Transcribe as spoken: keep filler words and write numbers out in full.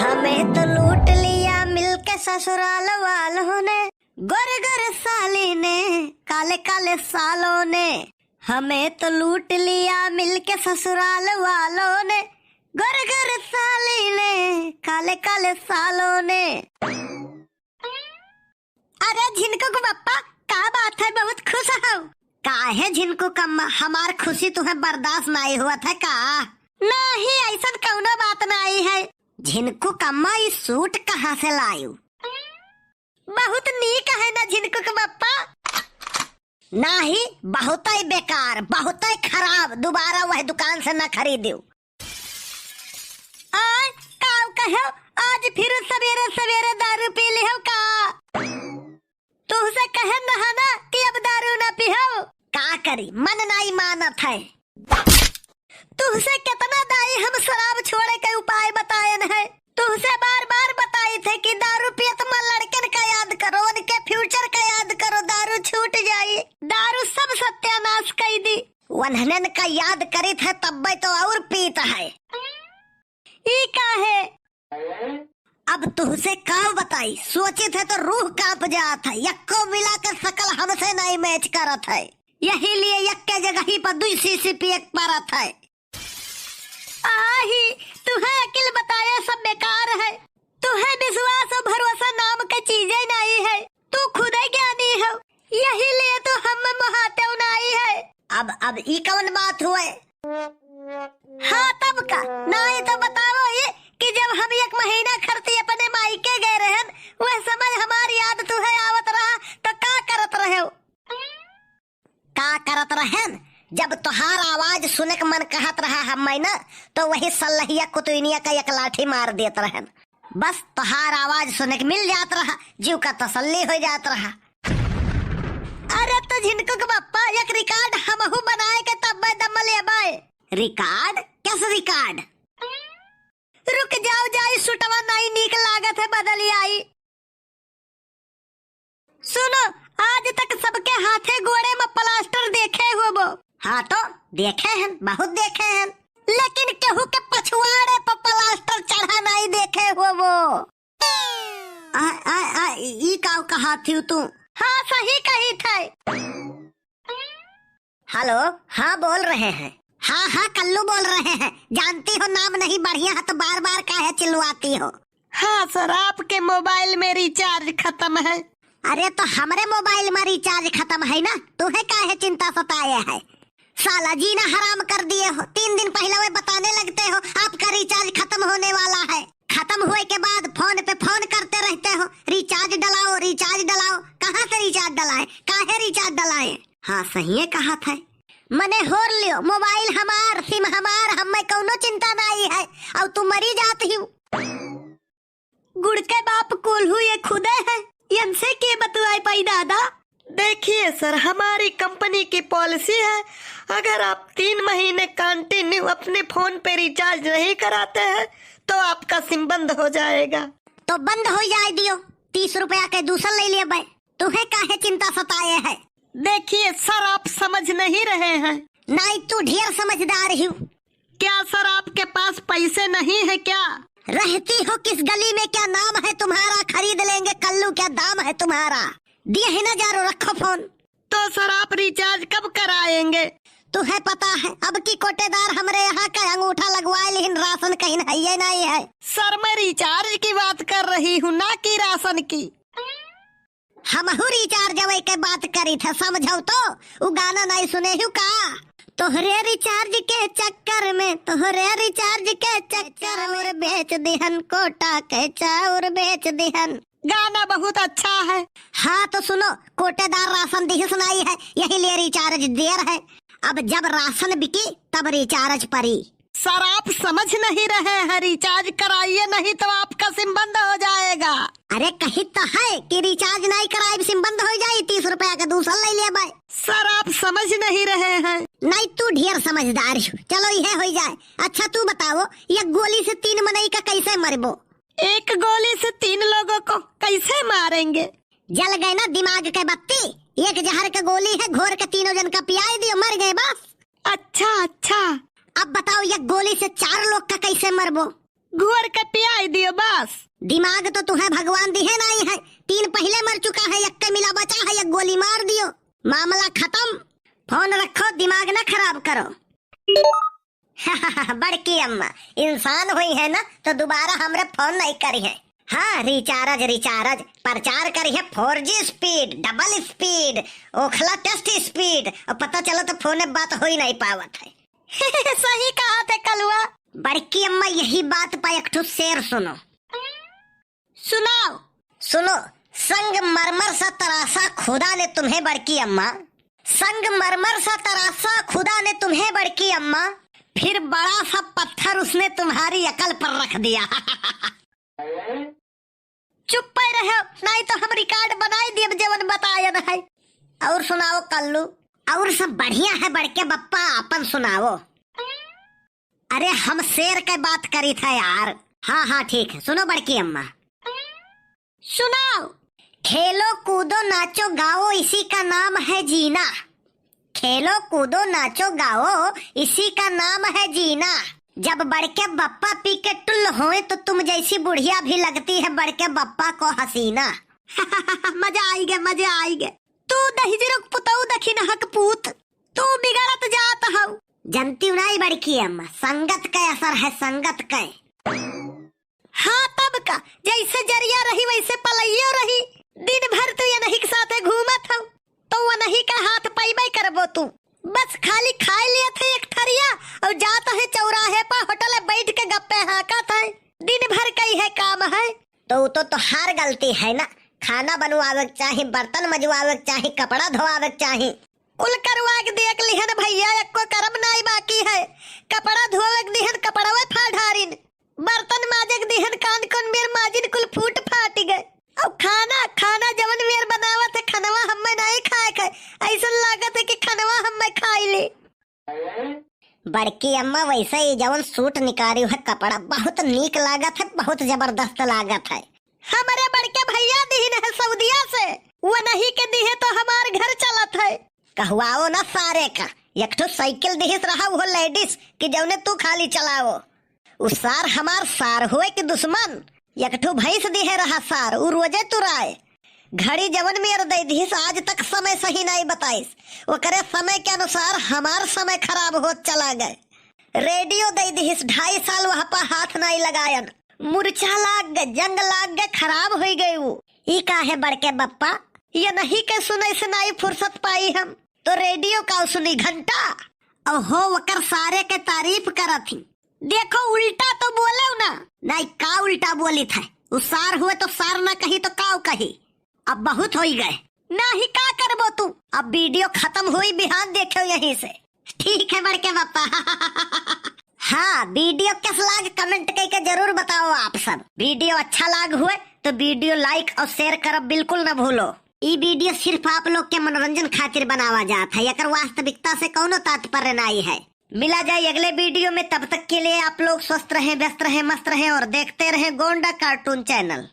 हमें तो लूट लिया मिलके ससुराल वालों ने, गोरे गोरे साली ने, काले काले सालों ने। हमें तो लूट लिया मिलके ससुराल वालों ने, गोरे गोरे साली ने, काले काले सालों ने। अरे झिनकू के पप्पा, का बात है, बहुत खुश हो? काहे झिनकू कम्मा, हमार खुशी तुहे बर्दाश्त नाई होत है का? नाही, ऐसन कौनो बात नाई है। झिनकू कम्मा, ई सूट कहाँ से लायू? बहुत नीक है ना झिनकू के पप्पा? नाही, बहुतै बेकार, बहुतै खराब, दोबारा वह दुकान से न खरीदियो। आय, काव कहो, आज फिर सवेरे सवेरे दारू पी लिहो का? तुहसे कहे न है ना कि अब दारू न पिहो। का करी, मन नाई मानत है। तुहसे केतना दाई हम शराब छोड़े के उपाय बतायन है। तुहसे बार बार बताई थे कि दारू पियत मा लड़कन का याद करो, उनके future का याद करो, दारू छूट जाई। दारू सब सत्यानाश कई दी। वन्हनन का याद करी थे तब्बे तो और पीत है। ई का है? अब तुहसे का बताई, सोचित है तो रूह कांप जात है। यक्को मिला के शकल हमसे नाई match करत है, यही लिए यक्के जगही पर दुई शीशी पिए के परत है। आही, तुहे अकिल बताया सब बेकार है। तुहे विश्वास और भरोसा नाम के चीजे नाई है। तू खुदे ज्ञानी हो, यही लिए तो हम मोहाते नाई है। अब, अब ई कौन बात हुए? हाँ, तब का? नाई तो बताओ ये कि जब हम एक महीना खरती अपने मायके गए रहन, वह समय हमार याद तुहे आवत रहा, तो का करत रहे हो? का करत रहन? जब तोहार आवाज सुने के मन कहत रहा हम ना, तो वही सल्लहिया कुतुइनिया का एक लाठी मार देत रहन। बस तोहार आवाज सुने के मिल जात रहा, जीव का तसल्ली हो जात रहा। अरे तो झिनकू के पप्पा, एक record हमहू बनाए के तब दम लेबे। Record? किस record? रुक जाओ, जाई सुटवा नाई नीक लागत है, बदली आई। सुनो, आज तक सबके हाथे गोड़े में plaster देखे होबो। हाँ तो देखे हन, बहुत देखे हन, लेकिन केहू के पछुआड़े पर plaster चढ़ा नाई देखे होबो। आ, आ, आ, ई का कहा थी तू? हाँ, सही कही थे। हेलो, हाँ, बोल रहे हैं। हाँ, हाँ, कल्लू बोल रहे हैं। जानती हो, नाम नहीं बढ़िया है तो बार-बार काहे चिल्लवाती हो? हाँ सर, आपके मोबाइल में recharge खत्म है। अरे, तो हमरे मोबाइल में recharge खत्म है ना, तुहे काहे चिंता सताए है? साला जीना हराम कर दिए हो। तीन दिन पहले वे बताने लगते हो, आपका recharge खत्म होने वाला है। खत्म हुए के बाद फोन पे फोन करते रहते हो, recharge डलाओ, recharge डलाओ। कहाँ से recharge डलाए, काहे recharge डलाए? हाँ, सहिए कहत है। मने होर लियो, मोबाइल हमार, सिम हमार, हमें कौनो चिंता नाई है। और तू मरी जात ही। गुड़ के बाप कोल्हू ये खुदे है, इनसे के बतुआए पाई दादा? देखिए सर, हमारी कंपनी की पॉलिसी है, अगर आप तीन महीने कंटिन्यू अपने फोन पे रिचार्ज नहीं कराते हैं तो आपका सिम बंद हो जाएगा। तो बंद हो जाए दियो, तीस रुपया के दूसर ले लेबे, तुहे काहे चिंता सताए है? देखिए सर, आप समझ नहीं रहे हैं। नहीं, तू ढेर समझदार ही। क्या सर, आपके पास पैसे नहीं है क्या? रहती हो किस गली में, क्या नाम है तुम्हारा, खरीद लेंगे कल्लू, क्या दाम है तुम्हारा। दिए ही ना जा रो, रखो फोन। तो सर, आप रिचार्ज कब कराएंगे? तुहे पता है, अब की कोटेदार हमरे यहाँ का अंगूठा लगवाए, लेकिन राशन कहीं है ये नहीं है। सर, मैं रिचार्ज की बात कर रही हूँ, ना कि राशन की। हमहू रिचार्ज अवै के बात करी थे, समझौ तो। उ गाना नहीं सुने हु का? तोहरे रिचार्ज के चक्कर में, तोहरे रिचार्ज के चक्कर में बेच दिहन कोटा के चाउर, बेच दिहन। गाना बहुत अच्छा है। हाँ तो सुनो, कोटेदार राशन दिहिस नाई है, यही लिए रिचार्ज देर है। अब जब राशन बिकी तब रिचार्ज परी। सर, आप समझ नहीं रहे हैं, रिचार्ज कराइए, नहीं तो आपका सिम बंद हो जाएगा। अरे, कही तो है कि रिचार्ज नहीं कराइब, सिम बंद हो जाई, तीस रुपया का दूसर ले लेबे। सर, आप समझ नहीं रहे हैं। नहीं, तू ढेर समझदार हो। चलो, यह हो जाए। अच्छा, तू बताओ, एक गोली से तीन मनई का कैसे मरबो? एक गोली से तीन लोगों को कैसे मारेंगे? जल गए ना दिमाग के बत्ती। एक जहर का गोली है, घोर के तीनों जन का पियाई दियो, मर गए बस। अच्छा, अच्छा। अब बताओ, एक गोली से चार लोग का कैसे मरबो? घोर के पियाई दियो बस। दिमाग तो तुहे भगवान दिहे नाई है, तीन पहिले मर चुका है, एक के मिला बचा है, एक गोली मार दियो, मामला खतम। फोन रखो, दिमाग ना खराब करो। बड़की अम्मा, इंसान हुई है ना तो दोबारा हमरे फोन नहीं करी है। हाँ, recharge, recharge, प्रचार करी है four G speed, double speed, ओखला test speed, और पता चलो तो फोन में बात हो ही नहीं पावत है। सही कहा थे कलुआ। बड़की अम्मा, यही बात पर एक ठो शेर सुनो। सुनाओ। सुनो, संगमरमर सा तरासा खुदा ने तुम्हें बड़की अम्मा, संगमरमर सा तरासा खुदा ने तुम्हें बड़की अम्मा, फिर बड़ा सा पत्थर उसने तुम्हारी अकल पर रख दिया। चुप पे रहो, नहीं तो हम record बनाई दियब जेवन बतायन है। और सुनाओ कल्लू। और सब बढ़िया है बड़के बप्पा, अपन सुनाओ। अरे हम शेर के बात करी था यार। हाँ हाँ ठीक है, सुनो बड़की अम्मा। सुनाओ। खेलो कूदो नाचो गाओ इसी का नाम है जीना। खेलो कूदो नाचो गाओ इसी का नाम है जीना। जब बड़के बप्पा पी के टुल्ल होए तो तुम जैसी बुढ़िया भी लगती है बड़के बप्पा को हसीना। मजा आई गे, मजा आई गे। तू दहिजरुक पुतऊ दखिनहक पूत, तू बिगड़त जात हऊ। जनती उनाई बड़की अम्मा, संगत के असर है, संगत के। हाँ तब का, जैसे जरिया रही वैसे पलइयो रही। दिन भर तू यनही के साथे घूमत हऊ, तो वनही का हाथ पइबे करबो तू। बस खाली खाए लियत है एक थरिया और जात है चौराहे पर होटल में बैठ के गप्पे हाँकत है। दिन भर कई है काम है। तो उ तो तोहार गलती है ना, खाना बनवावे के चाही, बर्तन मजवावे के चाही, कपड़ा धोआवे के चाही। कुल करवा के देख लिहन भैया, एको करम नाई बाकी है। कपड़ा धोवे के दिहन, कपड़वे फाड़ ढारिन। बर्तन माजे के दिहन, कान कौन मेर माजिन, कुल फूट फाट गए। अब खाना, खाना जवन मेर बनावत है, खनवा हम्मे नाई खाए के, ऐसन लागत है कि खनवा हम्मे खाई ले। बड़की अम्मा, वैसे ही जवन सूट निकारिउ है कपड़ा, बहुत नीक लागत है, बहुत जबरदस्त लागत है। हमरे बड़के भैया दिहिन है सऊदिया से, वनही के दिहे तो हमार घर चलत है। कहवाओ ना सारे का, एक ठो साइकिल दिहिस रहा, वो ladies कि जौने तू खाली चलाओ। उ सार हमार सार होए कि दुश्मन, एक ठो भैंस दिहे रहा सार, उ रोजे तुराए। घड़ी जवन मेर दे दिहिस, आज तक समय सही नाई बताइस। ओकरे समय के अनुसार हमार समय खराब होत चला गए। रेडियो दे दिहिस, ढाई साल वह पा हाथ नाई लगायन। मुरझा लाग गए, जंग लाग गए, खराब होई गए उ। ई का है बड़के बप्पा, यनही के सुने से नाई फुर्सत पाई हम, तो रेडियो का सुनी घंटा। ओहो, वकर सारे के तारीफ करत ही। देखो, उल्टा तो बोले ना। नाई, का उल्टा बोली था? उ सार हुए तो सार ना कही तो काव कही? अब बहुत होई गए। नाही, का करबो तू? अब वीडियो खत्म हुई, बिहान देखो यहीं से। ठीक है बड़के बप्पा। हाँ, वीडियो कस लाग comment कइके जरूर बताओ आप सब। वीडियो अच्छा लाग हुए तो वीडियो like और share करब बिल्कुल न भूलो। ई वीडियो सिर्फ आप लोग के मनोरंजन खातिर बनावा जात है, एकर वास्तविकता से कौनो तात्पर्य नाई है। मिला जाए अगले वीडियो में, तब तक के लिए आप लोग स्वस्थ रहें, व्यस्त रहें, मस्त रहें और देखते रहें गोंडा cartoon channel।